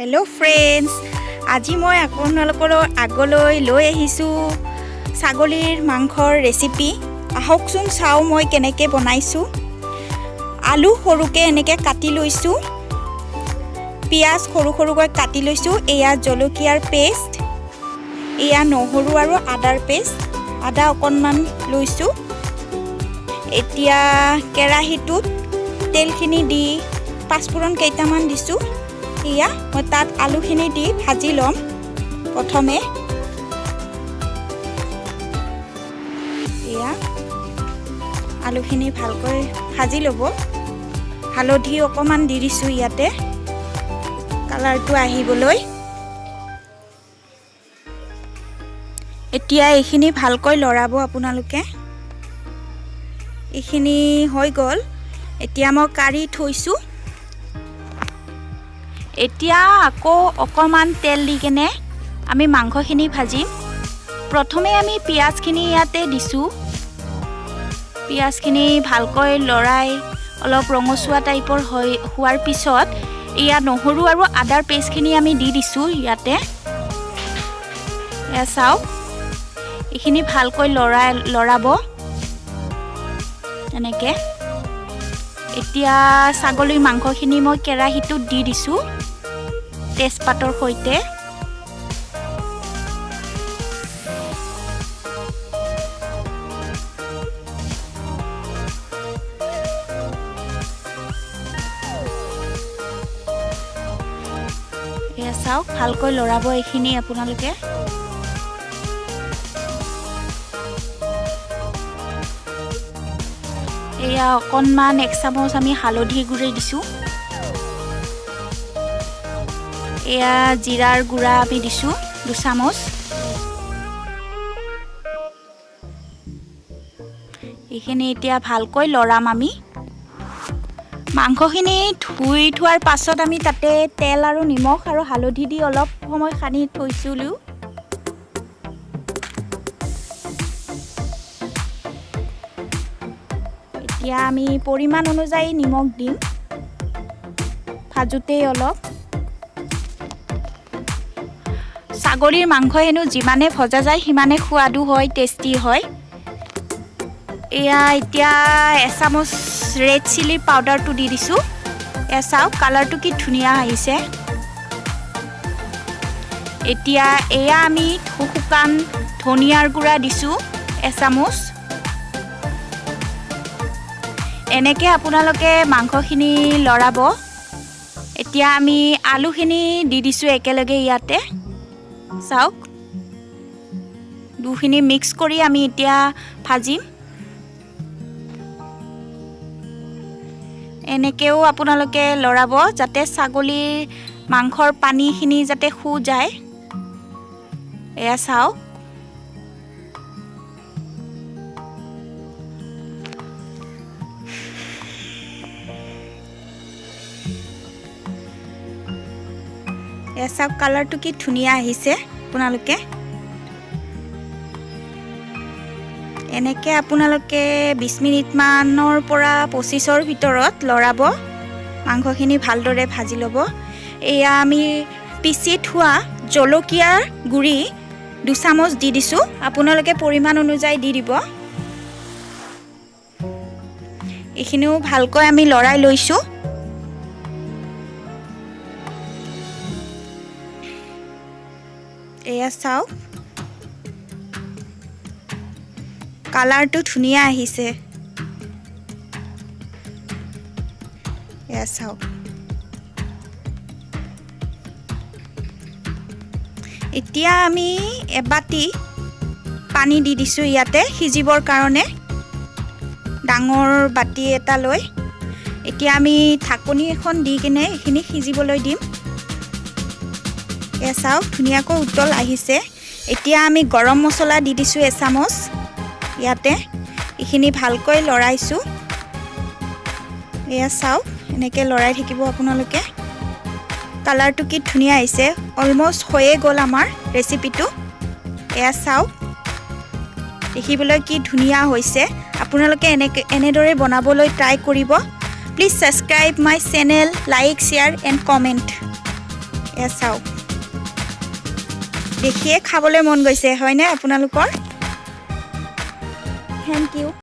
Hello' friends, আজি মই আপোনালোকৰ আগলৈ লৈ আহিছোঁ ছাগলীৰ মাংসৰ ৰেচিপি। আহকচোন চাওঁ মই কেনেকৈ বনাইছোঁ। আলু সৰুকৈ এনেকৈ কাটি লৈছোঁ, পিঁয়াজ সৰু সৰুকৈ কাটি লৈছোঁ। এয়া জলকীয়াৰ পেষ্ট, এয়া নহৰু আৰু আদাৰ পেষ্ট, আদা অকণমান লৈছোঁ। এতিয়া কেৰাহীটোত তেলখিনি দি পাঁচফোৰণ কেইটামান দিছোঁ। এয়া মই তাত আলুখিনি দি ভাজি ল'ম প্ৰথমে। এয়া আলুখিনি ভালকৈ ভাজি ল'ব। হালধি অকণমান দি দিছোঁ ইয়াতে কালাৰটো আহিবলৈ। এতিয়া এইখিনি ভালকৈ লৰাব আপোনালোকে। এইখিনি হৈ গ'ল। এতিয়া মই কাঢ়ি থৈছোঁ। এতিয়া আকৌ অকণমান তেল দি কেনে আমি মাংসখিনি ভাজিম। প্ৰথমে আমি পিঁয়াজখিনি ইয়াতে দিছোঁ। পিঁয়াজখিনি ভালকৈ লৰাই অলপ ৰঙচুৱা টাইপৰ হৈ হোৱাৰ পিছত এয়া নহৰু আৰু আদাৰ পেষ্টখিনি আমি দি দিছোঁ ইয়াতে। এয়া চাওক, এইখিনি ভালকৈ লৰাব এনেকৈ। এতিয়া ছাগলীৰ মাংসখিনি মই কেৰাহীটোত দি দিছোঁ তেজপাতৰ সৈতে। এয়া চাওক, ভালকৈ লৰাব এইখিনি আপোনালোকে। এয়া অকণমান এক চামুচ আমি হালধি গুড়ি দিছোঁ। এয়া জিৰাৰ গুড়া আমি দিছোঁ 2 চামুচ। এইখিনি এতিয়া ভালকৈ লৰাম আমি। মাংসখিনি ধুই থোৱাৰ পাছত আমি তাতে তেল আৰু নিমখ আৰু হালধি দি অলপ সময় সানি থৈছিলোঁ। এতিয়া আমি পৰিমাণ অনুযায়ী নিমখ দিম ভাজোঁতেই অলপ। ছাগলীৰ মাংস হেনো যিমানে ভজা যায় সিমানে সোৱাদো হয়, টেষ্টি হয়। এয়া এতিয়া এচামুচ ৰেড চিলি পাউডাৰটো দি দিছোঁ। এয়া চাওক, কালাৰটো কি ধুনীয়া আহিছে। এতিয়া এয়া আমি শুকান ধনিয়াৰ গুড়া দিছোঁ এচামুচ। এনেকৈ আপোনালোকে মাংসখিনি লৰাব। এতিয়া আমি আলুখিনি দি দিছোঁ একেলগে ইয়াতে। চাওক, দুখিনি মিক্স কৰি আমি এতিয়া ভাজিম। এনেকৈও আপোনালোকে লৰাব যাতে ছাগলীৰ মাংসৰ পানীখিনি যাতে শু যায়। এয়া চাওক, এয়া চাওক, কালাৰটো কি ধুনীয়া আহিছে। আপোনালোকে এনেকৈ আপোনালোকে 20 মিনিটমানৰ পৰা 25ৰ ভিতৰত লৰাব, মাংসখিনি ভালদৰে ভাজি ল'ব। এয়া আমি পিচি থোৱা জলকীয়াৰ গুড়ি 2 চামুচ দি দিছোঁ। আপোনালোকে পৰিমাণ অনুযায়ী দি দিব। এইখিনিও ভালকৈ আমি লৰাই লৈছোঁ। এয়া চাওক, কালাৰটো ধুনীয়া আহিছে। এয়া চাওক, এতিয়া আমি এবাতি পানী দি দিছোঁ ইয়াতে সিজিবৰ কাৰণে, ডাঙৰ বাতি এটা লৈ। এতিয়া আমি ঢাকনি এখন দি কিনে এইখিনি সিজিবলৈ দিম। এয়া চাওক, ধুনীয়াকৈ উতল আহিছে। এতিয়া আমি গৰম মছলা দি দিছোঁ এচামুচ ইয়াতে। এইখিনি ভালকৈ লৰাইছোঁ। এয়া চাওক, এনেকৈ লৰাই থাকিব আপোনালোকে। কালাৰটো কি ধুনীয়া আহিছে। অলমষ্ট হৈয়ে গ'ল আমাৰ ৰেচিপিটো। এয়া চাওক, দেখিবলৈ কি ধুনীয়া হৈছে। আপোনালোকে এনেদৰে বনাবলৈ ট্ৰাই কৰিব। Please subscribe my channel, like, share and comment. এয়া চাওক, দেখিয়ে খাবলৈ মন গৈছে হয়নে আপোনালোকৰ? Thank you.